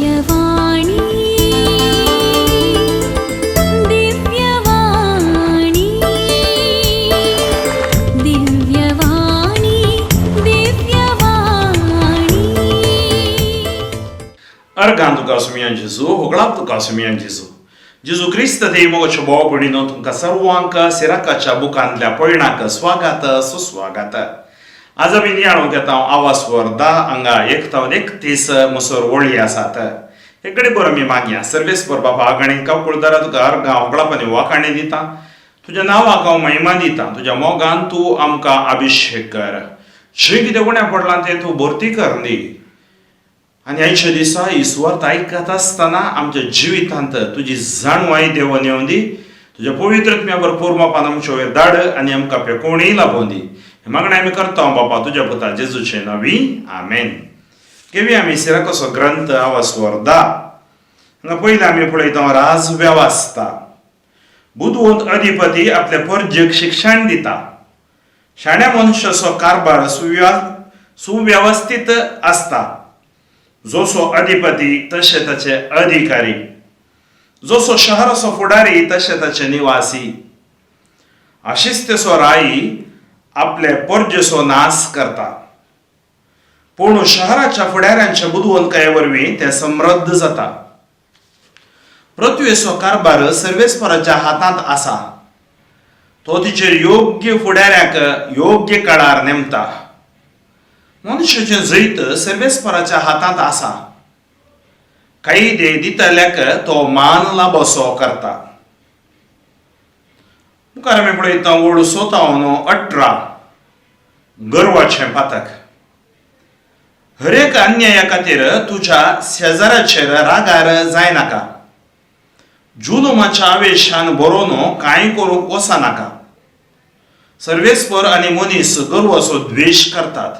दिव्यवाणी, दिव्यवाणी, दिव्यवाणी, दिव्यवाणी. अर्गां तुका सुमयान जेजू, होगळाप तुका सुमयान जेजू. जेजू क्रिस्त देव मोगाचो भाव भयणीनो, तुमकां सर्वांक सिराकाच्या बुकांतल्या पयणाक स्वागत सुस्वागत. आज आमी नियाळूंक येता आवाज वर 10. हांगा 1 तावन 31 मुसर वळी आसात. हे कडे बरो आमी मागया. सर्वेस्पर बापा, आगणी काकुळदारा, तुका अर्गां, होगळाप आनी वाखाणी दिता. तुज्या नांवाक हांव महिमा दिता. तुज्या मोगान तूं आमकां अभिशेक कर. जंय कितें उणें पडलां तें तूं भरती कर दी आनी आयच्या दिसा ही सुवार्थ आयकत आसतना आमच्या जिवितांत तुजी जाणवाय देंवोन येवं दी. तुज्या पवित्र आत्म्या भरपूर मापान आमच्या वयर धाड आनी आमकां पेकोवणीय लाबोवन दी. हें मागणें आमी करता बापा, तुज्या पुता जेजूचे नांवी, आमेन. घेवया आमी सिराकाचो ग्रंथ, आवाज वर 10. हांगा पयलीं आमी पळयता राज वेवस्था. बुदवंत अधिपती आपल्या परजेक शिक्षण दिता. शाण्या मनशाचो कारभार सुव्यवस्थीत आसता. जसो अधिपती तशे ताचे अधिकारी, जसो शहराचो फुडारी तशे ताचे निवासी. आशिस्तेचो राई आपले परजेचो नाश करता, पूण शहराच्या फुडाऱ्यांच्या बुदवंतकाये वरवीं ते समृद्ध जाता. पृथ्वेचो कारभार सर्वेस्पराच्या हातांत आसा. तो तिचेर योग्य फुडाऱ्याक योग्य काळार नेमता. मनशाचें जैत सर्वेस्पराच्या हातांत आसा. कायदे दितल्याक तो मान लाबसो करता. मुखार आमी पळयता ओळ 6 तावन 18, गर्वाचें पातक. हरेक अन्याया खातीर तुज्या शेजाराचेर रागार जायनाका. जुलुमाच्या आवेशान बरोवन कांय करूंक वचनाका. सर्वेस्पर आनी मनीस गर्वाचो द्वेश करतात.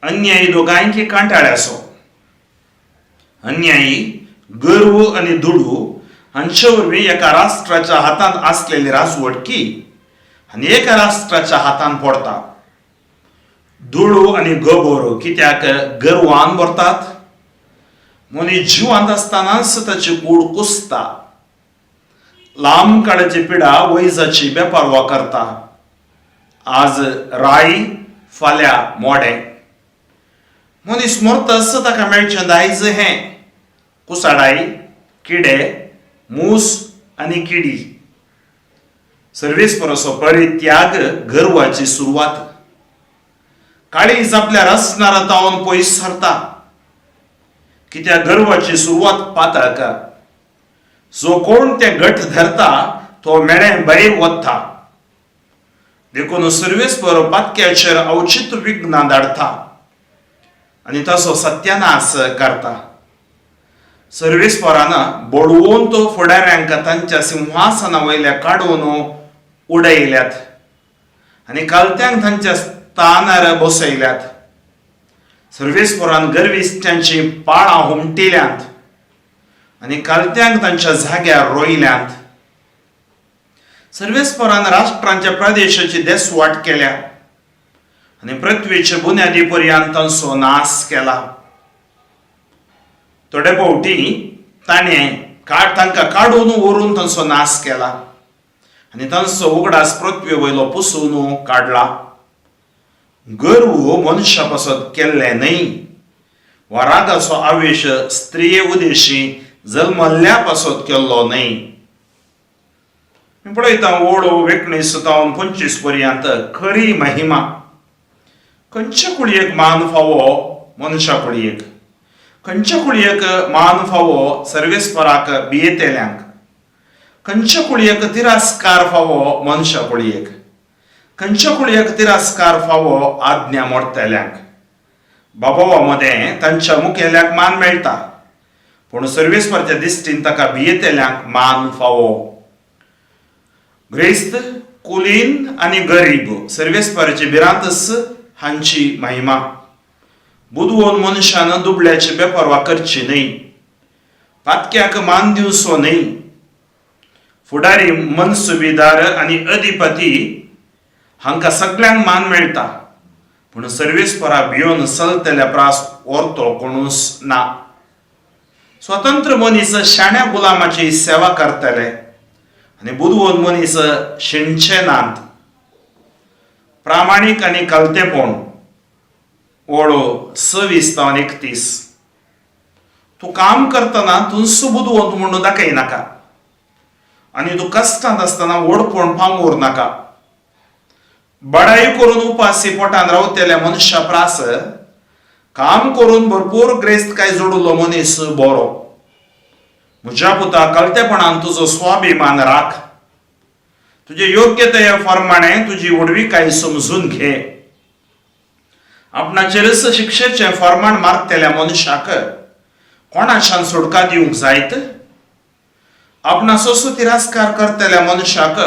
अन्यायी दोगांयकी कांटाळ्याचो. अन्यायी, गर्व आनी दुडू हांचे वरवीं एका राष्ट्राच्या हातांत आसलेली राजवटकी आनी एका राष्ट्राच्या हातांत पडटा. दुडू आनी गोबोर कित्याक गर्वान भरतात? मनीस जिवांत आसतनाच ताची कूड कुसता. लांब काळाची पिडा वैजाची बेपारवा करता. आज राय, फाल्यां मोडें. मनीस मरतच ताका मेळचें दायज हें: कुसाडाय, किडे, मूस आनी किडी. सर्वेस्पराचो परित्याग गर्वाची सुरवात. काळीज आपल्या रचणारा तावन पयस सरता, कित्याक गर्वाची सुरवात पातक. जो कोण ते घट धरता तो मेळे भायर वता. देखून सर्वेस्पर पातक्याचेर अवचित विघ्नां धाडटा आनी ताचो सत्यानाश करता. सर्वेस्परान बळवंत फुडाऱ्यांक तांच्या सिंहासना वयल्या काडून उडयल्यात आनी कालत्यांक तांच्या स्थानार बसयल्यात. सर्वेस्परान गर्विश्टांची पाळां हुमटिल्यांत आनी कालत्यांक तांच्या जाग्यार रोयल्यांत. सर्वेस्परान राष्ट्रांच्या प्रदेशाची देसवाट केल्या आनी पृथ्वीचे बुन्यादी पर्यंत तांचो नाश केला. थोडे फावटी ताणें तांकां काडून व्हरून तांचो नाश केला आनी तांचो उगडास पृथ्वी वयलो पुसून काडला. गर्व मनशा पासत केल्लें न्हय वा रागाचो आवेश स्त्रिये उदेशी जल्मल्ल्या पासत केल्लो न्हय. पळयता ओळ 19 तावन 25 पर्यंत, खरी महिमा. खंयच्या कुळयेक मान फावो? मनशा कुळयेक. खंयच्या कुळयेक मान फावो? सर्वेस्पराक भियेतेल्यांक. खंयच्या कुळयेक तिरस्कार फावो? मनशा कुळयेक. खंयच्या कुळयेक तिरस्कार फावो? आज्ञा मोडतेल्यांक. बाबावा मदें तांच्या मुखेल्याक मान मेळटा, पूण सर्वेस्पराच्या दिश्टीन ताका भियेतेल्यांक मान फावो. ग्रेस्त, कुलीन आनी गरीब, सर्वेस्पराची भिरांतच हांची महिमा. बुदवंत मनशान दुबळ्याची बेपर्वा करची न्हय. पातक्याक मान दिवचो न्हय. फुडारी, मनसुबीदार आनी अधिपती हांकां सगळ्यांक मान मेळटा, पूण सर्वेस्परा भियोन चलतल्या प्रास orto कोणूच ना. स्वतंत्र मनीस शाण्या गुलामाची सेवा करतले आनी बुदवंत मनीस शिणचे नात. प्रामाणीक आनी कलतेपण, ओळो 26 तावन 31. तूं काम करतना तूं बुदवंत म्हणून दाखयनाका आनी तूं कश्टांत आसतना व्हडपण पांगूर नाका. बडाई करून उपासी पोटान रावतल्या मनशा प्रास काम करून भरपूर ग्रेस्तकाय जोडलो मनीस बरो. म्हज्या पुता, कलतेपणान तुजो स्वाभिमान राख, तुजे योग्यताये प्रमाणे तुजी व्हडविकाय समजून घे. आपणाचेरच शिक्षेचें फॉर्माण मारतल्या मनशाक कोणाच्यान सोडका दिवंक जायत? आपणाचो तिरस्कार करतल्या मनशाक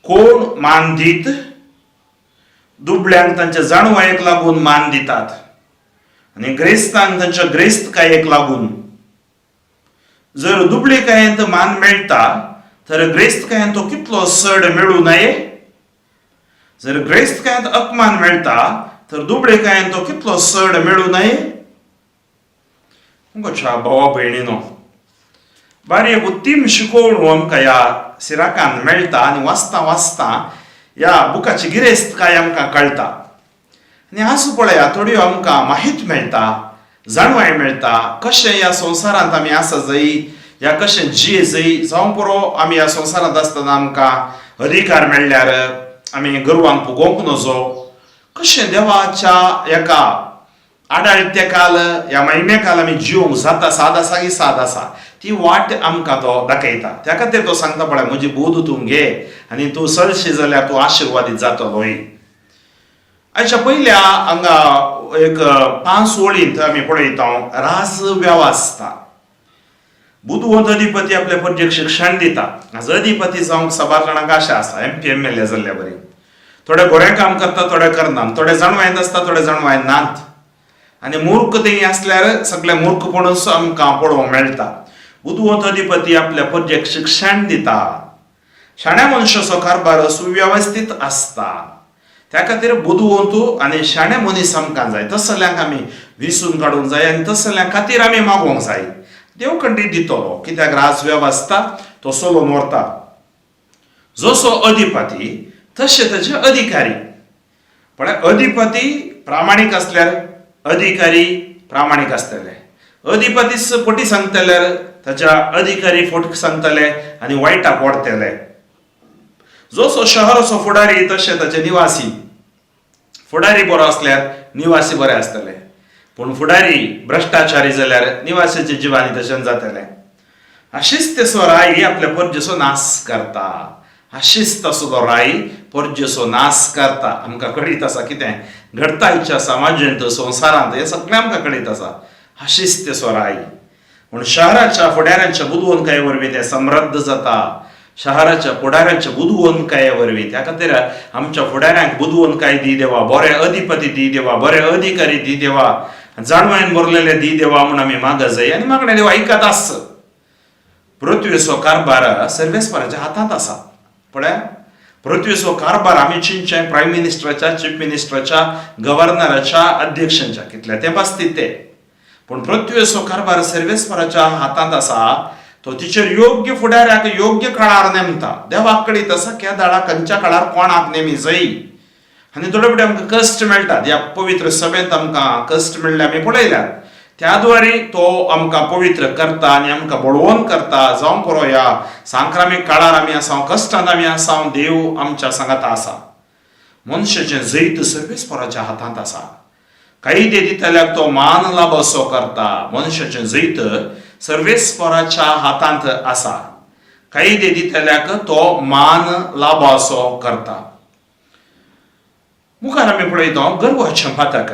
कोण मान दीत? दुबळ्यांक तांच्या जाणवायेक लागून मान दितात आनी ग्रेस्तांक तांच्या ग्रेस्तकायेक लागून. जर दुबळीकायेंत मान मेळटा तर ग्रेस्तकायेंत तो कितलो चड मेळूं नये? जर ग्रेस्तकायेंत अपमान मेळटा तर दुबळीकायेंत तो कितलो चड मेळूं नये? मुगोच्या भावा भयणीनो, बारी एक उत्तीम शिकोवण आमकां ह्या सिराकान मेळटा आनी वाचता वाचता ह्या बुकाची गिरेस्तकाय आमकां कळटा. आनी आज पळया, थोड्यो आमकां माहीत मेळटा, जाणवाय मेळटा, कशें ह्या संवसारांत आमी आसा जाय, ह्या कशें जिये जाय. जावं पुरो, आमी ह्या संवसारांत आसतना आमकां अधिकार मेळ्ळ्यार आमी गर्वांक पुगोवंक नजो. कशें देवाच्या एका आडाळत्या काल, ह्या महिन्या काल आमी जिवंक जाता, साद आसा की साद आसा, ती वाट आमकां तो दाखयता. त्या खातीर तो सांगता, पळय, म्हजी बोध तूं घे आनी तूं चलशी जाल्यार तूं आशिर्वादीत जातलोय. आयच्या पयल्या हांगा एक पांच वळींत आमी पळयता राज वेवस्था. बुदवंत अधिपती आपल्या परजेक शिक्षण दिता. आज अधिपती जावंक साबार जाणांक आशा आसा, एमपी एमएलए जाल्ल्या बरी. थोडे बरें काम करता, थोडे करनात, थोडे जाणवायेंत आसता, थोडे जाणवायेंत नात. आनी मूर्ख तें आसल्यार सगळें मूर्खपणूच आमकां पळोवंक मेळटा. बुदवंत अधिपती आपल्या परजेक शिक्षण दिता. शाण्या मनशाचो कारभार सुव्यवस्थीत आसता. त्या खातीर बुदवंत आनी शाणे मनीस आमकां जाय. तसल्यांक आमी विसून काडूंक जाय आनी तसल्यां खातीर आमी मागोवंक जाय. देव खंडीत दितलो, कित्याक राजवेवस्था तो चलोवन व्हरता. जसो अधिपती तशे ताजे अधिकारी. पळय, अधिपती प्रामाणीक आसल्यार अधिकारी प्रामाणीक आसतले. अधिपती फटी सांगतल्यार ताच्या अधिकारी फट सांगतले आनी वायटाक ओडतले. जसो शहराचो फुडारी तशे ताचे निवासी. फुडारी बरो आसल्यार निवासी बरे आसतले, पूण फुडारी भ्रश्टाचारी जाल्यार निवासीचे जिवानी तशेंच जातले. अशिस्तेचो राय आपल्या परजेचो नाश करता. अशिस्त आसलो राय परजेचो नाश करता. आमकां कळीत आसा कितें घडटा आयच्या समाजांत, संवसारांत, हें सगळें आमकां कळीत आसा. अशिस्तेचो राय पूण शहराच्या फुडाऱ्यांच्या बुदवंतकाये वरवीं तें समृद्ध जाता. शहराच्या फुडाऱ्यांच्या बुदवंतकाये वरवीं. त्या खातीर आमच्या फुडाऱ्यांक बुदवंतकाय दी देवा, बरे अधिपती दी देवा, बरे अधिकारी दी देवा, जाणवायन भरलेले दी देवा म्हूण आमी मागत जाय आनी मागणें देव आयकत आस. पृथ्वीचो कारभार सर्वेस्पराच्या हातांत आसा. पळय, पृथ्वीचो कारभार आमी चिंतचें प्रायम मिनिस्टराच्या, चीफ मिनिस्टराच्या, गव्हर्नराच्या, अध्यक्षांच्या, कितल्या तें बास्तीत ते. पूण पृथ्वीचो कारभार सर्वेस्पराच्या हातांत आसा. तो तिचेर योग्य फुडाऱ्याक योग्य काळार नेमता. देवाक कळीत आसा केदाळा खंयच्या काळार कोणाक नेमी जाय. आनी थोडे फावटी आमकां कश्ट मेळटात. ह्या पवित्र सभेंत आमकां कश्ट मेळ्ळे, आमी पळयल्यात. त्या द्वारे तो आमकां पवित्र करता आनी आमकां बळवंत करता. जावं पुरो, ह्या सांक्रामीक काळार आमी आसा, कश्टांत आमी आसा, देव आमच्या सांगाता आसा. मनशाचें जैत सर्वेस्पराच्या हातांत आसा. कायदे दितल्याक तो मान लाभ असो करता. मनशाचें जैत सर्वेस्पराच्या हातांत आसा. कायदे दितल्याक तो मान लाभ असो करता. मुखार आमी पळयता गर्वाचें पातक,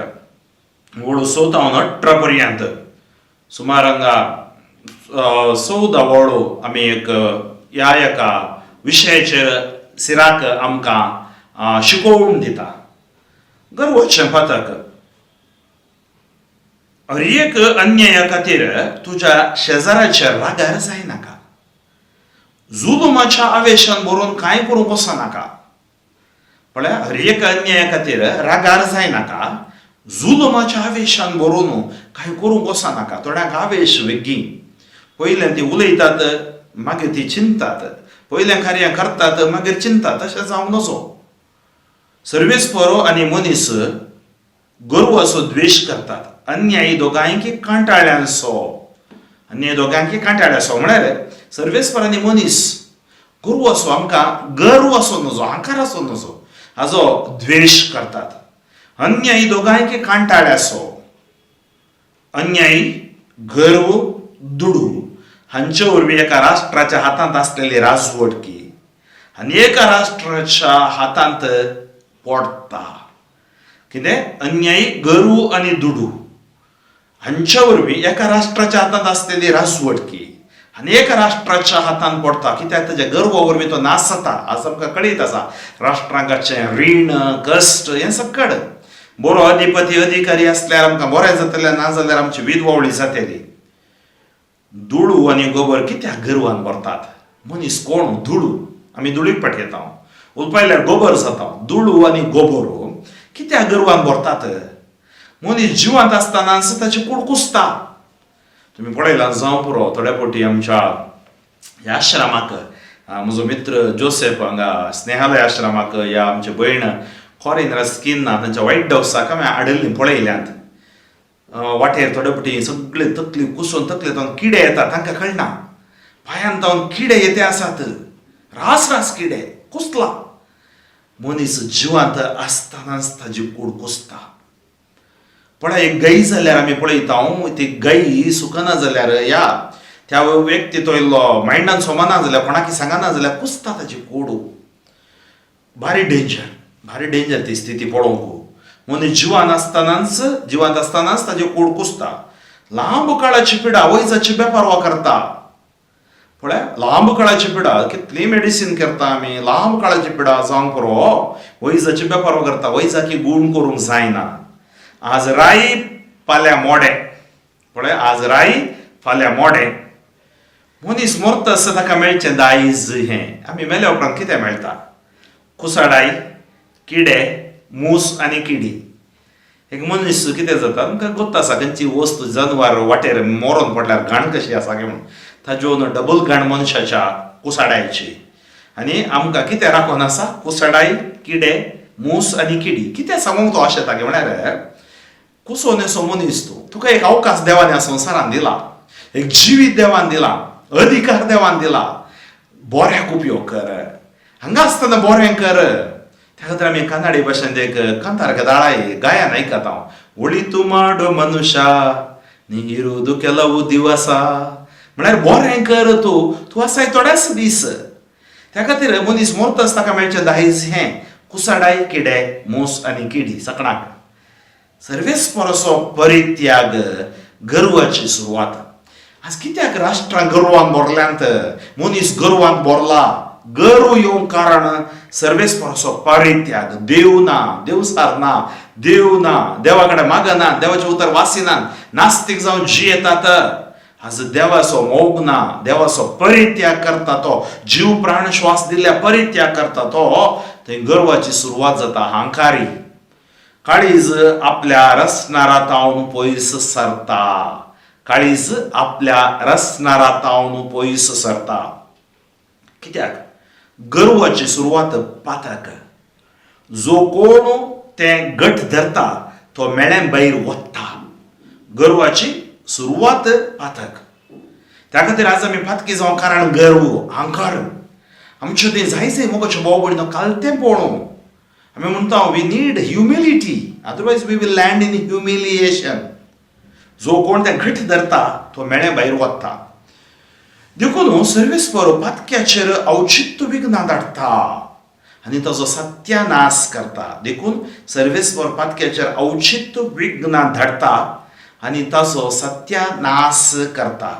वळू 6 तावन 18 पर्यंत. सुमार हांगा 14 वळू आमी एक ह्या एका विशयाचेर सिराक आमकां शिकोवन दिता. गर्वाचें पातक. हर एक अन्याया खातीर तुज्या शेजाराचेर रागार जायनाका. जुलुमाच्या आवेशान भरून कांय करूंक वचनाका. पळय, हर एक अन्याया खातीर रागार जायनाका, जुलुमाच्या आवेशान भरून कांय करूंक वचनाका. थोड्यांक आवेश वेगीं. पयलें ती उलयतात मागीर ती चिंतात, पयलें कार्यां करतात मागीर चिंतात, तशें जावंक नजो. सर्वेस्परो आनी मनीस गर्वाचो द्वेश करतात. अन्यायी दोगांयकी कांटाळ्यांचो, अन्याय दोगांयकी कांटाळ्याचो म्हळ्यार सर्वेस्पर आनी मनीस गर्व असो, आमकां गर्व असो नजो, अहंकार असो नजो, हाजो द्वेश करतात. अन्यायी दोगांयकी कांटाळ्याचो. अन्यायी, गर्व, दुडू हांचे वरवीं एका राष्ट्राच्या हातांत आसलेली राजवटकी आनी एका राष्ट्राच्या हातांत पडटा. कितें? अन्यायी, गर्व आनी दुडू हांच्या वरवीं एका राष्ट्राच्या हातांत आसलेली राजवटकी आनी एका राष्ट्राच्या हातांत पडटा. कित्याक? ताच्या गर्वा वरवीं तो नाश जाता. आज आमकां कळीत आसा राष्ट्रांकाचें रीण, कश्ट हें सगळें. बरो अधिपती अधिकारी आसल्यार आमकां बरें जातलें, ना जाल्यार आमची विधवावळी जातली. दुडू आनी गोबर कित्याक गर्वान भरतात? मनीस कोण? दुडू. आमी दुडीक पाटयता, उलपायल्यार गोबर जाता. दुडू आनी गोबर कित्याक गर्वान भरतात? मनीस जिवांत आसतनाच ताची कूड कुसता. तुमी पळयलां जावं पुरो, थोड्या फावटी आमच्या ह्या आश्रमाक म्हजो मित्र जोसेफ हांगा स्नेहालय आश्रमाक ह्या आमची भयण कॉरीन रस्किन्हा तांच्या व्हायट हावसाक आमी हाडिल्लीं पळयल्यांत. वाटेर थोडे फावटी सगळे तकली कुसून तकले जावन किडे येतात, तांकां कळना. पांयान जावन किडे येते आसात, रास रास किडे कुसला. मनीस जिवांत आसतनाच ताजी कूड कुसता. पळय, एक गाय जाल्यार आमी पळयता, ती गाय सुकना जाल्यार या त्या व्यक्ती तो इल्लो मायंडान सोमाना जाल्यार, कोणाकी सांगना जाल्यार कुसता ताजी कूड. भारी डेंजर, भारी डेंजर ती स्थिती पळोवंक. मनीस जिवान आसतनाच, जिवांत आसतनाच ताजी कूड कुसता. लांब काळाची पिडा वैजाची बेपारवा करता. पळय, लांब काळाची पिडा, कितली मेडिसीन करता आमी, लांब काळाची पिडा जावंक पुरो, वैजाची बेपारवा करता. वैजाकी गूण करूंक जायना. आज राई फाल्यां मोडें. पळय, आज राई फाल्यां मोडें. मनीस मरता आसता ताका मेळचें दायज हें. आमी मेल्या उपरांत कितें मेळटा? कुसाडाय, किडे, मूस आनी किडी. एक मनीस कितें जाता आमकां गोत्त आसा, खंयची वस्तू जनवार वाटेर मरोन पडल्यार घाण कशी आसा काय म्हूण, ताज्यो डबल घाण मनशाच्या कुसाडायची. आनी आमकां कितें राखून आसा? कुसाडाय, किडे, मूस आनी किडी. कितें सांगूंक तो अशें तागे म्हळ्यार, कुसोन असो मनीस तूं, तुका एक अवकाश देवान ह्या संवसारान दिला, एक जिवीत देवान दिला, अधिकार देवान दिला, बऱ्याक उपयोग कर, हांगा आसतना बरें कर. त्या खातीर आमी कानाडी भाशेन एक कांतार गदाळाय गायन आयकता हांव, ಒಳಿತು ಮಾಡು ಮನುಷ್ಯ ನಿಂಗಿರುವುದು ಕೆಲವು ದಿವಸ. म्हळ्यार बरें कर तूं, तूं आसाय थोडेच दीस. त्या खातीर मनीस मरतच ताका मेळचें दायज हें कुसाडाय, किडे, मूस आनी किडी सकणाक. सर्वेस्पराचो परित्याग गर्वाची सुरवात. आज कित्याक राष्ट्रां गर्वान भरल्यांत, मनीस गर्वान भरला? गर्व येवंक कारण सर्वेस्पराचो परित्याग. देव ना, देवसार ना, देव ना, देवा कडेन मागना, देवाचें उतर वासिना, नास्तीक जावन जियेतात. आज देवाचो मोग ना, देवाचो परित्याग करता तो, जीव प्राण श्वास दिल्ल्या परित्याग करता तो, थंय गर्वाची सुरवात जाता. अहंकारी काळीज आपल्या रसणारा तावन पयस सरता. काळीज आपल्या रसणारा तावन पयस सरता. कित्याक? गर्वाची सुरवात पातक. जो कोण तें गट धरता तो मेळ्या भायर वता. गर्वाची सुरवात पातक. त्या खातीर आज आमी पातकी जावं कारण गर्व, अहंकार. आमच्यो तें जाय जाय मोगाच्यो भाव भयणीनो, काल तें पळोवं. आमी म्हणटा, we need humility, otherwise we will land in humiliation. जो कोण तें घट धरता तो मेळे भायर वता. देखून सर्वेस्पर पातक्याचेर अवचित्त विघ्नां धाडटा आनी ताजो सत्यानाश करता. देखून सर्वेस्पर पातक्याचेर अवचित्त विघ्नां धाडटा आनी ताजो सत्यानाश करता.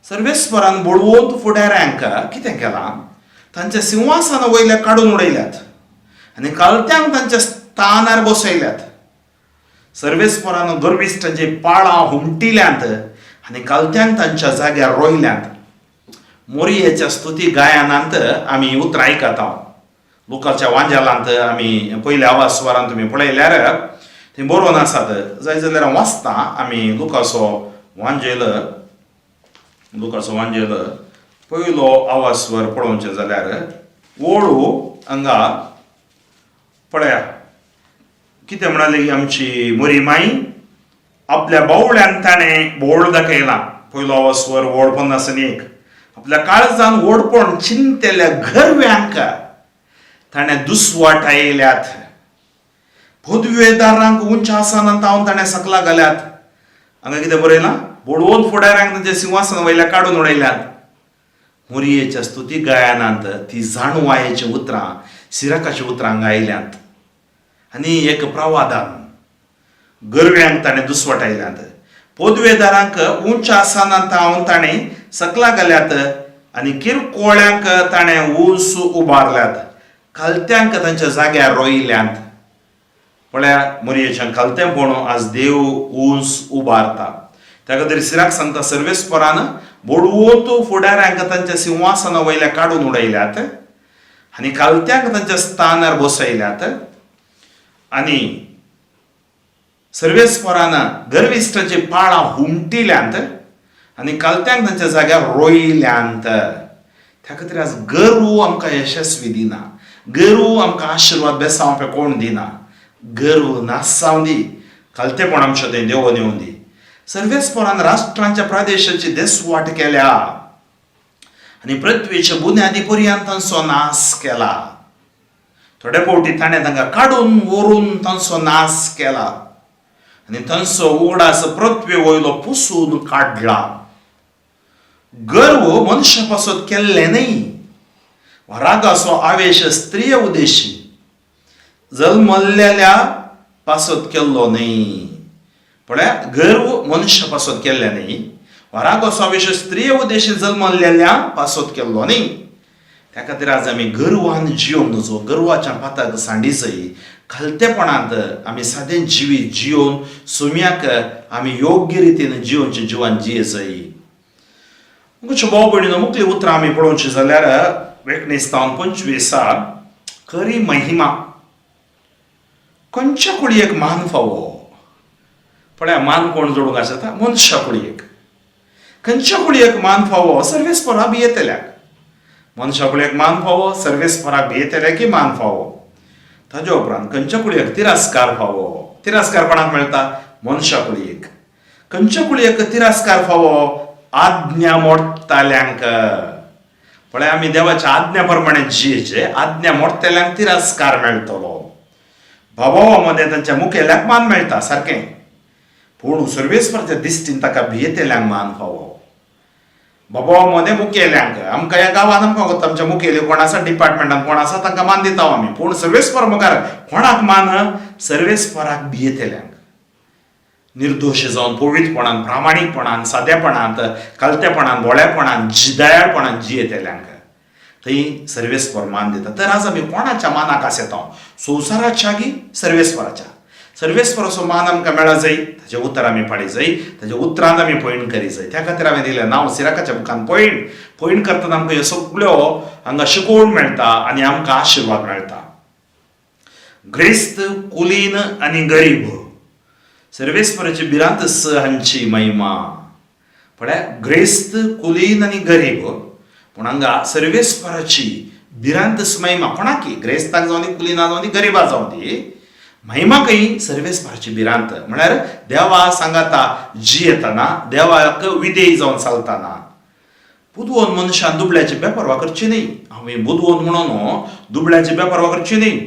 सर्वेस्परान बळवंत फुडाऱ्यांक कितें केलां? तांच्या सिंहासना वयल्या काडून उडयल्यात आनी कालत्यांक तांच्या स्थानार बसयल्यात. सर्वेस्परान गर्विश्टांची पाळां हुमटिल्यांत आनी कालत्यांक तांच्या जाग्यार रोयल्यांत. मोरयेच्या स्तुती गायनांत आमी उतरां आयकता. लुकाच्या वांजेलांत आमी पयल्या आवाज स्वरान तुमी पळयल्यार थंय बरोवन आसात. जाय जाल्यार हांव वाचता. आमी लुकाचो वांजेल लुकाचो वांजेल पयलो आवाज स्वर पळोवचें जाल्यार वळू हांगा पळया कितें म्हणाली आमची मोरी माई. आपल्या बावळ्यान ताणें बोळ दाखयला. पयलो आवाज स्वर वळ 51. आपल्या काळजान व्हडपण चिंतेल्या घरव्यांक ताणें दुस्वाट आयल्यात. पदवेदारांक उंच आसनात तावन ताणें सकला घाल्यात. हांगा कितें बरयलां? बोडवोन फुडाऱ्यांक तांच्या सिंहासना वयल्या काडून उडयल्यात. मोरयेच्या स्तुती गायनांत ती जाणवायेचीं उतरां, सिराकाचीं उतरां हांगा आयल्यांत. आनी एक प्रवादान गरव्यांक ताणें दुस्वाट आयल्यात, पदवेदारांक उंच आसनात तावन ताणें सकला घाल्यात आनी किरकोळ्यांक ताणें ऊंच उबारल्यात, खालत्यांक तांच्या जाग्यार रोयल्यांत. पळया मोरयेच्यान खालतेंपण आज देव ऊंच उबारता. त्या खातीर सिराक सांगता सर्वेस्परान बोडवोत फुडाऱ्यांक तांच्या सिंहासना वयल्या काडून उडयल्यात आनी खालत्यांक तांच्या स्थानार बसयल्यात. आनी सर्वेस्परान गर्विश्टाची पाळां हुमटिल्यांत आनी खालत्यांक तांच्या जाग्यार रोयल्यांत. त्या खातीर आज गर्व आमकां यशस्वी दिना, गर्व आमकां आशिर्वाद बेसांव कोण दिना. गर्व नासावं दी, खालतेपण आमचें तें देवोन येवं दी. सर्वेस्परान राष्ट्रांच्या प्रदेशाची देसवाट केल्या आनी पृथ्वीच्या बुन्यादी पर्यंत तांचो नाश केला. थोडे फावटी ताणें तांकां काडून व्हरून तांचो नाश केला आनी तांचो उगडास पृथ्वी वयलो पुसून काडला. गर्व मनशा पासत केल्लें न्हय वा रागाचो आवेश स्त्रीय उद्देशी जल्मल्लेल्या पासत केल्लो न्हय. पळया, गर्व मनशा पासत केल्लें न्हय वा रागाचो आवेश स्त्रीय उद्देशी जल्मल्लेल्या पासत केल्लो न्हय. त्या खातीर आज आमी गर्वान जियोंक नजो, गर्वाच्या पाताक सांडी जाय. खालतेपणांत आमी सादें जिवीत जियोवन सुम्याक आमी योग्य रितीन जियोवचें जिवन जिये जाय. मुख्य भाव भयणीनो, मुखली उतरां आमी पळोवची जाल्यार 19 25 खरी महिमा खंयच्या कुळयेक मान फावो. पळया, मान कोण जोडूंक आसता? मनशा कुळयेक. खंयच्या कुळयेक मान फावो? सर्वेस्परा भियेतल्याक. मनशा कुळयेक मान फावो, सर्वेस्पराक भियेतल्याक की मान फावो. ताज्या उपरांत खंयच्या कुळयेक तिरस्कार फावो? तिरस्कार कोणाक मेळटा? मनशा कुळयेक. खंयच्या कुळयेक तिरस्कार फावो? आज्ञा मोडटाल्यांक. पळय, आमी देवाच्या आज्ञा प्रमाणे जियेचे, आज्ञा मोडटल्यांक तिरस्कार मेळटलो. भावा मदें तांच्या मुखेल्याक मान मेळटा सारकें, पूण सर्वेस्पराच्या दिश्टीन ताका भियेतल्यांक मान फावो. बाबा मदें मुखेल्यांक, आमकां ह्या गांवांत आमकां वता आमच्या मुखेली कोण आसा, डिपार्टमेंटान कोण आसा तांकां मान दिता आमी, पूण सर्वेस्पर मुखार कोणाक मान? सर्वेस्पराक भियेतल्यांक. निर्दोश जावन पवित्रपणान, प्रामाणीकपणान, सादेपणांत, खालतेपणान, भोळेपणान, दयाळपणान जियेतल्यांक थंय सर्वेस्पर मान दिता. तर आज आमी कोणाच्या मानाक आस येता? संवसाराच्या गी सर्वेस्पराच्या? सर्वेस्पराचो मान आमकां मेळा जाय, ताजे उतर आमी पाळी जाय, ताज्या उतरान आमी पयण करी जाय. त्या खातीर हांवें दिलें नांव सिराकाच्या बुकान पयण. पयण करतना आमकां ह्यो सगळ्यो हांगा शिकोवण मेळटा आनी आमकां आशिर्वाद मेळटा. ग्रेस्त, कुलीन आनी गरीब, सर्वेस्पराची भिरांत हांची महिमा. पळया, ग्रेस्त, कुलीन आनी गरीब, पूण हांगा सर्वेस्पराची भिरांत महिमा कोणाकी? ग्रेस्ताक जावं दी, कुलिना जावं दी, गरिबा जावं दी, महिमा खंय? सर्वेस्पराची भिरांत. म्हळ्यार देवा सांगाता जियेतना, देवाक विधेय जावन चलतना. बुदवंत मनशान दुबळ्याची बेपर्वा करची न्हय. आमी बुदवंत म्हणून दुबळ्याची बेपर्वा करची न्हय.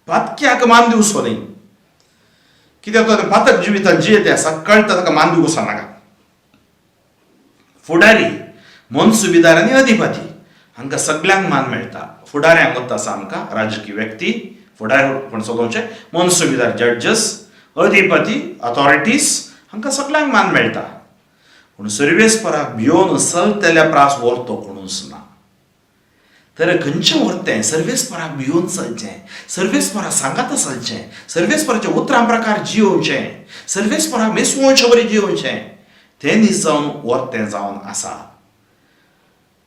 पातक्याक मान दिवचो न्हय. कित्याक तो पातक जिवितान जियेते आसा, कळटा ताका मान दिवंक नाका. फुडारी, मनसुबेदार आनी अधिपती हांकां सगल्यांक मान मेळटा. फुडाऱ्यांक वता आसा आमकां राजकीय व्यक्ती, फुडारी कोण चलोवचे, मनसुबेदार जड्जस, अधिपती ऑथॉरिटीज, हांकां सगल्यांक मान मेळटा. पूण सर्वेस्पराक भियोन चलतल्या प्रास व्हरतो कोणूच ना. तर खंयचें व्हरतें? सर्वेस्पराक भियोन चलचें, सर्वेस्परा सांगाता चलचें, सर्वेस्पराच्या उतरां प्रकार जियोवचें, सर्वेस्पराक मेसवोवचे बरी जियोवचें, तें न्ही जावन व्हरतें जावन आसा.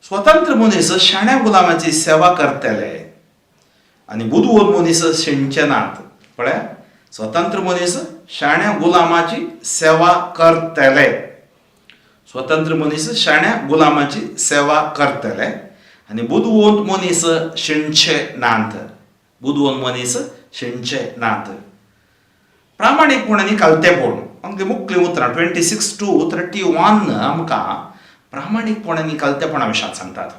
स्वतंत्र मनीस शाण्या गुलामाची सेवा करतले आनी बुदवंत मनीस शिणचे नात. पळया, स्वतंत्र मनीस शाण्या गुलामाची सेवा करतले. स्वतंत्र मनीस शाण्या गुलामाची सेवा करतले आनी बुदवंत मनीस शिणचे नात. बुदवंत मनीस शिणचे नात. प्रामाणीकपण आनी कलतेपण अगदी मुखलीं उतरां 26 to 31 आमकां प्रामाणीकपण आनी कलतेपणा विशयांत सांगतात.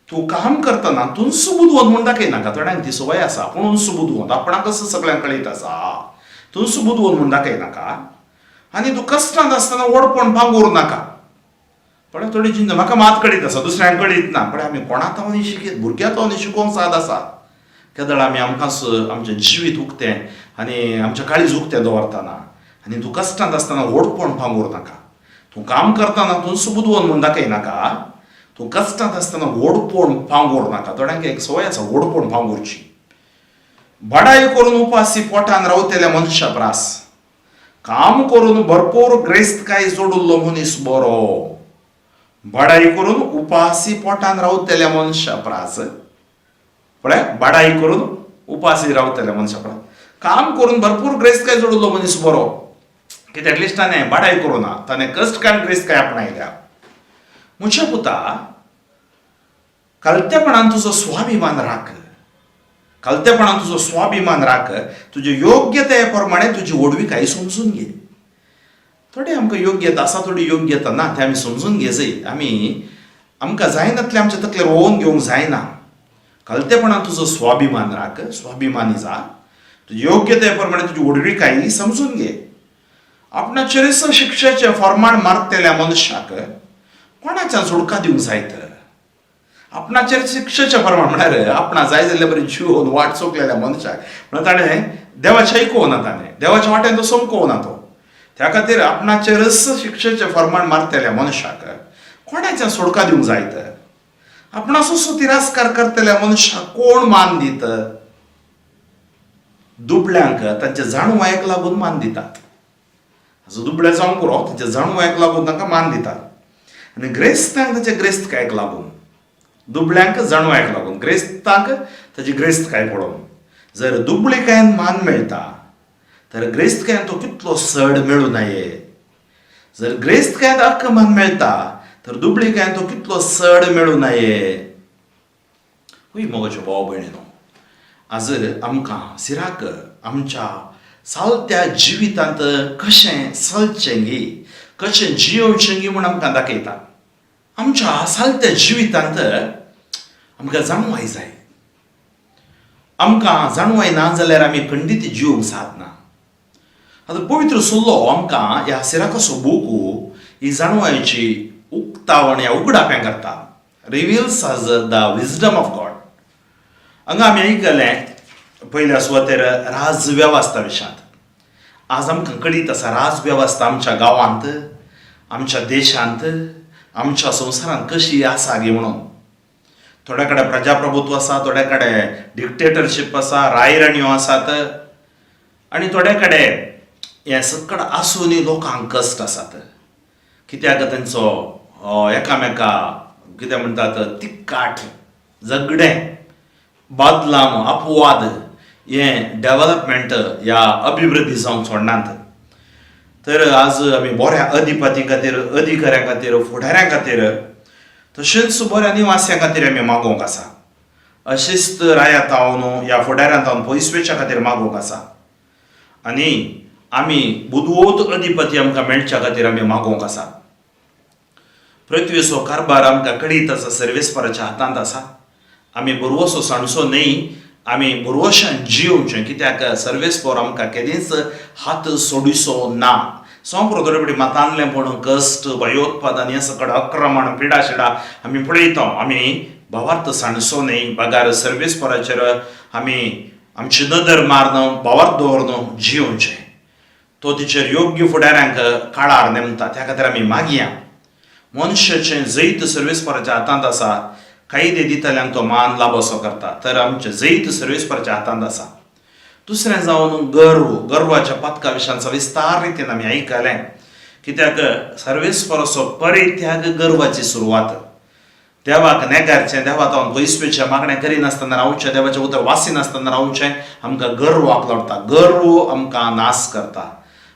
तूं काम करतना तूंच बुदवंत म्हूण दाखयनाका. थोड्यांक ती संवय आसा, आपूण बुदवंत, आपणाकच सगळ्यांक कळीत आसा. तूंच बुदवंत म्हूण दाखयनाका आनी तूं कश्टांत आसतना व्हडपण पांगूर नाका. पळय, थोडी चिंता म्हाका मात कळीत आसा, दुसऱ्यांक कळीत ना. पळय, आमी कोणा तावनी शिकीत, भुरग्यां तावनी शिकोवंक साद आसा. केदळ आमी आमकांच आमचें जिवीत उक्तें आनी आमचें काळीज उक्तें दवरतना आनी तूं कश्टांत आसतना व्हडपण पांगूर नाका. तूं काम करतना तूं बुदवंत म्हूण दाखयनाका. तूं कश्टांत आसतना व्हडपण पांगूर नाका. थोड्यांक एक संवय आसा व्हडपण पांगुरची. बडाय करून उपासी पोटान रावतल्या मनशा प्रास काम करून भरपूर ग्रेस्तकाय जोडिल्लो मनीस बरो. बडाय करून उपासी पोटान रावतल्या मनशा प्रास, पळय, बडाय करून उपासी रावतल्या मनशा प्रास काम करून भरपूर ग्रेस्तकाय जोडिल्लो मनीस बरो. कित्याक एटलिस्ट ताणें बडाय करूं ना, ताणें कश्ट काडून ग्रेस्तकाय आपणायल्या. म्हज्या पुता, कलतेपणान तुजो स्वाभिमान राख. कलतेपणान तुजो स्वाभिमान राख. तुजे योग्यते प्रमाणे तुजी व्हडविकाय समजून घे. थोडी आमकां योग्यता आसा, थोडी योग्यता ना, तें आमी समजून घे जाय. आमी आमकां जायनातलें आमच्या तकलेर ओवोवन घेवंक जायना. कलतेपणान तुजो स्वाभिमान राख, स्वाभिमानी जा. तुजी योग्यते प्रमाणे तुजी व्हडविकाय समजून घे. आपणाचेरच शिक्षेचें फॉर्माण मारतल्या मनशाक कोणाच्यान सोडका दिवंक जाय? तर आपणाचेर शिक्षेचें प्रमाण म्हळ्यार आपणा जाय जाल्ले बरी जिवन वाट चुकलेल्या मनशाक, म्हणल्यार ताणें देवाचें आयकोना, ताणें देवाच्या वाटेन तो समकोना तो, त्या खातीर आपणाचेरच शिक्षेचें फर्माण मारतल्या मनशाक कोणाच्यान सोडका दिवंक जाय? तर आपणाचो तिरस्कार करतल्या मनशाक कोण मान दित? दुबळ्यांक तांच्या जाणवायेक लागून मान दितात. असो दुबळे जावंक पुरो, तांच्या जाणवायेक लागून तांकां मान दितात आनी ग्रेस्तांक तांच्या ग्रेस्तकायेक लागून. दुबळ्यांक जाणवायेक लागून, ग्रेस्तांक ताची ग्रेस्तकाय पळोवन. जर दुबळीकायेन मान मेळटा तर ग्रेस्तकायेन तो कितलो चड मेळूं नये? जर ग्रेस्तकायेन हक्क मान मेळटा तर दुबळीकायेन तो कितलो चड मेळूं नये? हय मोगाच्यो भाव भयणीनो, आज आमकां सिराक आमच्या चालत्या जिवितांत कशें चलचें गी, कशें जियोवचें गी म्हूण आमकां दाखयता. आमच्या चालत्या जिवितांत आमकां जाणवाय जाय. आमकां जाणवाय ना जाल्यार आमी खंडीत जिवंक सादना. आतां पवित्र सल्लो आमकां ह्या सिराकाचो बूक ही जाणवायची उक्तावण ह्या उगडाप्यां करता, reveals us the wisdom of God. हांगा आमी आयकलें पयल्या सुवातेर राजवेवस्था विशयांत. आज आमकां कळीत आसा, राजवेवस्था आमच्या गांवांत, आमच्या देशांत, आमच्या संवसारांत कशी आसा गी म्हणून. थोड्या कडेन प्रजाप्रभुत्व आसा, थोड्या कडेन डिक्टेटरशीप आसा, रायराणयो आसात आनी थोड्या कडेन हें सकड आसूनय लोकांक कश्ट आसात. कित्याक तेंचो एकामेका कितें म्हणटात तिक्काट, झगडें, बदलाम, अपवाद हें डेवलपमेंट ह्या अभिवृद्धी जावंक सोडनात. तर आज आमी बऱ्या अधिपती खातीर, अधिकाऱ्यां खातीर, फुडाऱ्यां खातीर, तशेंच बऱ्या निवास्यां खातीर आमी मागोवंक आसा. अशेंच रायात हांव ह्या फुडाऱ्यांत हांव पयस वचच्या खातीर मागोवंक आसा आनी आमी बुदवंत अधिपती आमकां मेळच्या खातीर आमी मागोवंक आसा. पृथ्वीचो कारभार आमकां कळीत आसा, सर्वेस्पराच्या हातांत आसा. आमी बरवसो सांडचो न्हय, आमी बरवशान जियोवचें, कित्याक सर्वेस्पर आमकां केदींच हात सोडिसो ना. सोंपरो थोडे फावटी मातानलें पूण कश्ट, भयोत्पादन हें सकड आक्रमण, पिडा शिडा आमी पळयता. आमी भावार्थ सांडचो न्हय, बगार सर्वेस्पराचेर आमी आमची नदर मारन, भावार्थ दवरन जियोवचें. तो तिचेर योग्य फुडाऱ्यांक काळार नेमता, त्या खातीर आमी मागया. मनशाचें जैत सर्वेस्पराच्या हातांत आसा, कायदे दितल्यांक तो मान लाभोसो करता. तर आमचें जैत सर्वेस्पराच्या हातांत आसा. दुसरें जावन गर्व. गर्वाच्या पातका विशयांचो विस्तार रितीन आमी आयकलें, कित्याक सर्वेस्पराचो परित्याग गर्वाची सुरवात. देवाक नेगारचें, देवा तावन पयस वयचें, मागणें करिनासतना रावचें, देवाचें उतर वाचिनासतना रावचें आमकां गर्वाक लडटा. गर्व आमकां नाश करता.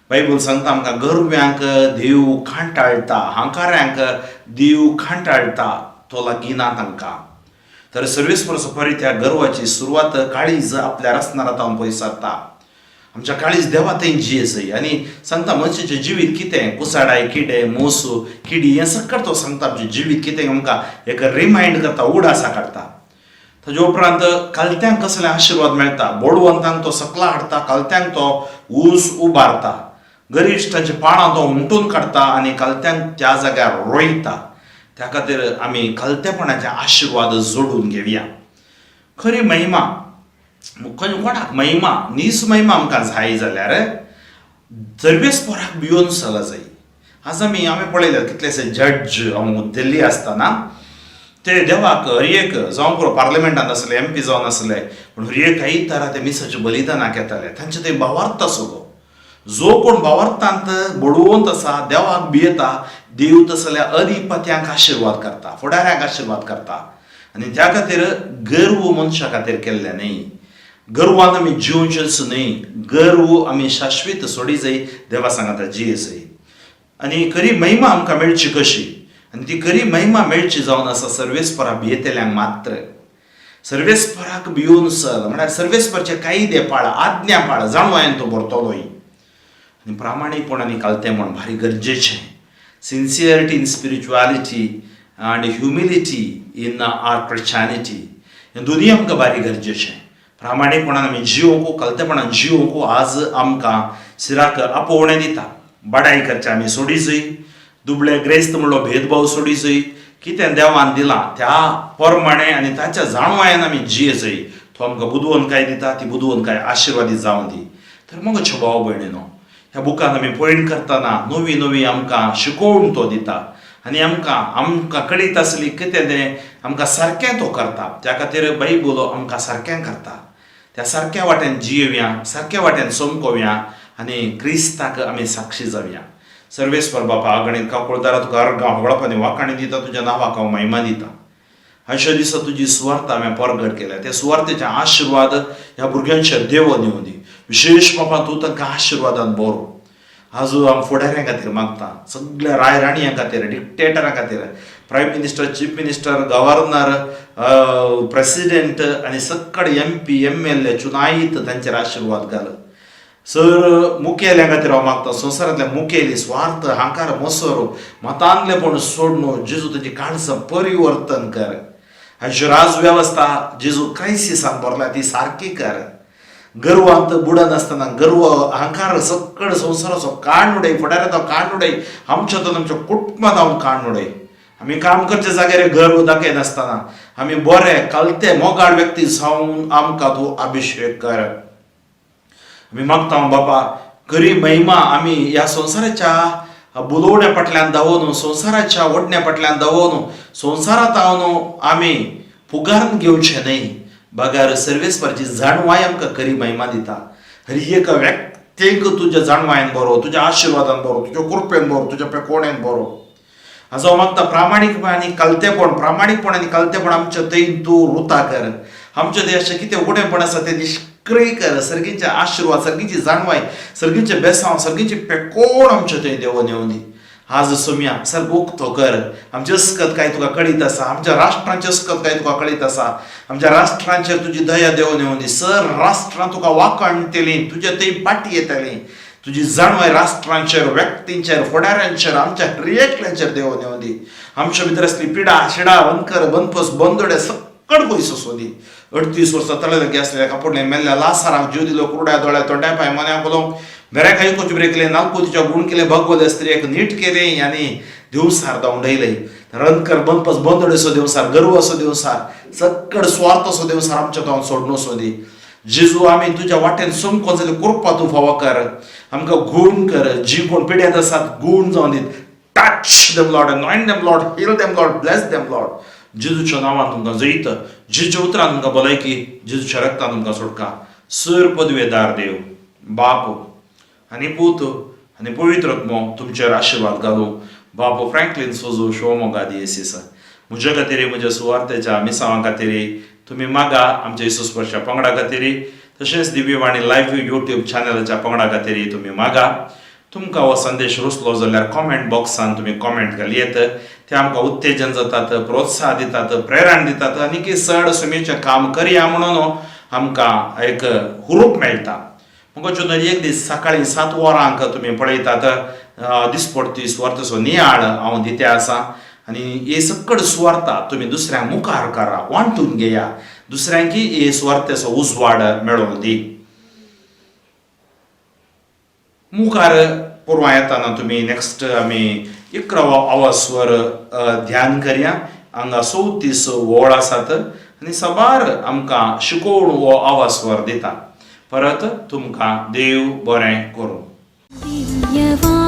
बायबल सांगता आमकां गरव्यांक देव कांटाळटा, हांकाऱ्यांक देव कांटाळटा, तो लागीं ना तांकां. तर सर्वेस्परचो परित्याग गर्वाची सुरवात काळीज आपल्या रसणारा तावन पयसारता. आमच्या काळीज देवा थंय जियेसय आनी सांगता मनशाचें जिवीत कितें, कुसाडाय, किडे, मोसू, किडी हें सकट तो सांगता. आमचें जिवीत कितें आमकां एक रिमायंड करता, उडासा काडटा. ताजे उपरांत कालत्यांक कसले आशिर्वाद मेळटा, बोडवंतांक तो सकला हाडटा, कालत्यांक तो ऊस उबारता, गरिश्टांची पानां तो हुमटून काडटा आनी कालत्यांक त्या जाग्यार रोयता. त्या खातीर आमी कालतेपणाचे आशिर्वाद जोडून घेवया. खरी महिमा कोणाक महिमा, नीस महिमा आमकां जाय जाल्यार सर्वेस्पराक भियोन चला जाय. आज आमी पळयल्यात कितलेशे जज दिल्ली आसतना ते देवाक हर एक जावं पुरो पार्लमेंटान आसले, एम पी जावन आसले, पूण हर एक आयतारा ते मिसाचें बलिदानाक येताले. तांचे ते भावार्थ आसलो. जो कोण भावार्थांत बडवंत आसा, देवाक भियेता, देव तसल्या अधिपत्यांक आशिर्वाद करता, फुडाऱ्यांक आशिर्वाद करता. आनी त्या खातीर गर्व मनशा खातीर केल्लें न्हय, गर्वान आमी जिवचेंच न्हय, गर्व आमी शाश्वीत सोडी जाय, देवा सांगाता जिये जाय. आनी खरी महिमा आमकां मेळची कशी, आनी ती खरी महिमा मेळची जावन आसा सर्वेस्परा भियेतल्यांक मात्र. सर्वेस्पराक भियोवन चल म्हळ्यार सर्वेस्परचे कायदे पाळ, आज्ञा पाळ, जाणवायन तो भरतलोय. आनी प्रामाणीकपण आनी कालतेंपण भारी गरजेचें. Sincerity in spirituality and humility in our Christianity हें दोनूय आमकां भारी गरजेचें. प्रामाणीकपणान आमी जियोवंक, कलतेपणान जियोवंक आज आमकां सिराक आपोवणें दिता. बडाय करचें आमी सोडी जय, दुबळे ग्रेस्त म्हणलो भेदभाव सोडी जय, कितें देवान दिलां त्या प्रमाणें आनी ताच्या जाणवायेन आमी जिये जय. तो आमकां बुदवंतकाय दिता, ती बुदवंतकाय आशिर्वादी जावन दी. तर मगो भाव भयणीनो, ह्या बुकान आमी पयण करतना नवी नवी आमकां शिकोवन तो दिता आनी आमकां आमकां कळीत आसली कितें तें आमकां सारकें तो करता. त्या खातीर बायबल आमकां सारकें करता. त्या सारक्या वाटेन जियोवया, सारक्या वाटेन समकोवया आनी क्रिस्ताक आमी साक्षी जावया. सर्वेस्पर बापा, अगणीत काकुळदारा तुका अर्गां होगळप आनी वाखाणी दिता, तुज्या नांवाक हांव महिमा दिता. अशा दिसा तुजी सुवार्थ हांवें परगट केल्या, त्या सुवार्थेचे आशिर्वाद ह्या भुरग्यांचेर देवोन येवं दी. विशेश बापा तूं तांकां आशिर्वादान बरो. आजू हांव फुडाऱ्यां खातीर मागता, सगळ्या राय राणयां खातीर, डिक्टेटरां खातीर, prime minister, chief minister, governor, president आनी सगळे M P, M L A चुनायत तांचेर आशिर्वाद घाल. सर मुखेल्यां खातीर हांव मागता, संवसारांतल्या मुखेली स्वार्थ, हांकार, मसरो, मतांतलेपण सोडून जेजू तांची काळजां परिवर्तन कर. हाची राजवेवस्था जेजू क्रायसिसान भरल्या ती सारकी कर. गर्वांत बुडनासतना गर्व, अहंकार सगळं संवसाराचो काण उडय, फुडाऱ्याचो काण उडय, आमच्या तो आमच्या कुटुंबांत हांव काण उडय. आमी काम करच्या जाग्यार गर्व दाखयनासतना आमी बरे कलते मोगाळ व्यक्ती जावन आमकां तूं अभिशेक कर. आमी मागता बाबा खरी महिमा आमी ह्या संवसाराच्या बुलोवण्या फाटल्यान धांवोन, संवसाराच्या ओडण्या फाटल्यान धांवोन, संवसारांत हांव आमी फुगारून घेवचें न्हय, बगर सर्वेस्परची जाणवाय आमकां खरी महिमा दिता. हर एका व्यक्तीक तुज्या जाणवायेन बरो, तुज्या आशिर्वादान बरो, तुज्या कृपेन बरो, तुज्या पेकोणेन बरो. आज हांव मागता प्रामाणीकपण आनी कलतेपण, प्रामाणीकपण आनी कलतेपण आमच्या थंय तूं रुता कर. आमच्या थंय अशें कितें उणेपण आसा तें निश्क्रिय कर. सर्गीचे आशिर्वाद, सर्गीची जाणवाय, सर्गीचें बेसांव, सर्गीचें पेकोण आमच्या थंय देवोन येवं दी. आज सोम्या सारको उक्तो कर. आमचे अस्कत काय तुका कळीत आसा, आमच्या राष्ट्रांचे अस्कत काय तुका कळीत आसा. आमच्या राष्ट्रांचेर तुजी दया देवोन येवं दी. सर राष्ट्रां तुका वाखाणटलीं, तुजे थंय पाटी येतली. तुजी जाणवाय राष्ट्रांचेर, व्यक्तींचेर, फुडाऱ्यांचेर, आमच्या हर एकल्याचेर देवोन येवं दी. आमच्या भितर आसली पिडा शिडा, वनकर, बनपस, बंदोडे सक्कड पयस वचूं दी. 38 वर्सां तळेलागी आसलेल्या कापोडले मेल्ल्या लासाराक जीव दिलो, कुरड्या दोळ्या तोंड्या पांय मोन्या कोलोंक बेऱ्या काही कोच ब्रेकले, नालकुतीच्या गुण केले, भगवले स्त्रियेक नीट केले आनी देवसार दावंडयले. रनकर, बनपस, बंदोडेसो देवसार, गर्व असो देवसार, सक्कड स्वार्थ असो देवसार आमच्या तोंड सोडून वचूं दी. जेजू आमी तुज्या वाटेन समकोन जाल्यार कृपा तूं फावो कर, आमकां गूण कर. जी कोण पिड्यांत आसात गूण जावन दीत. Touch them Lord, anoint them Lord, heal them Lord, bless them Lord. जेजूच्या नांवान तुमकां जैत, जेजूच्या उतरान तुमकां भलायकी, जेजूच्या रक्तान तुमकां सुटका. सर पदवेदार देव बाप आनी पूत आनी पवित्र आत्मो तुमचेर आशिर्वाद घालूं. बापू फ्रँकलीन सोजू, शिवमोगा दियेसीस. म्हज्या खातीर, म्हज्या सुवार्तेच्या मिसांवां खातीर तुमी मागा, आमच्या इसुस्पर्शा पंगडा खातीर, तशेंच दिव्यवाणी लायव्ह युट्यूब चॅनलाच्या पंगडा खातीर तुमी मागा. तुमकां हो संदेश रुचलो जाल्यार कॉमेंट बॉक्सान तुमी कॉमेंट घालयेत. ते आमकां उत्तेजन जातात, प्रोत्साह दितात, प्रेरण दितात आनी की चड सुमीचें काम करया म्हणून आमकां एक हुरूप मेळटा. मुखाचो एक दीस सकाळीं 7 वरांक तुमी पळयतात दिसपडती सुवार्थाचो नियाळ हांव दिते आसा आनी हे सकड सुवार्था तुमी दुसऱ्यांक मुखार करा, वांटून घेया, दुसऱ्यांकी हे सुवार्थेचो उजवाड मेळोवन दी. मुखार पुरवां येताना तुमी नेक्स्ट आमी 11वो अवस्वर ध्यान करया. हांगा 34 वळ आसात आनी साबार आमकां शिकोवण हो अवस्वर दिता. परत तुमकां देव बरें करूं. दिव्यवाणी.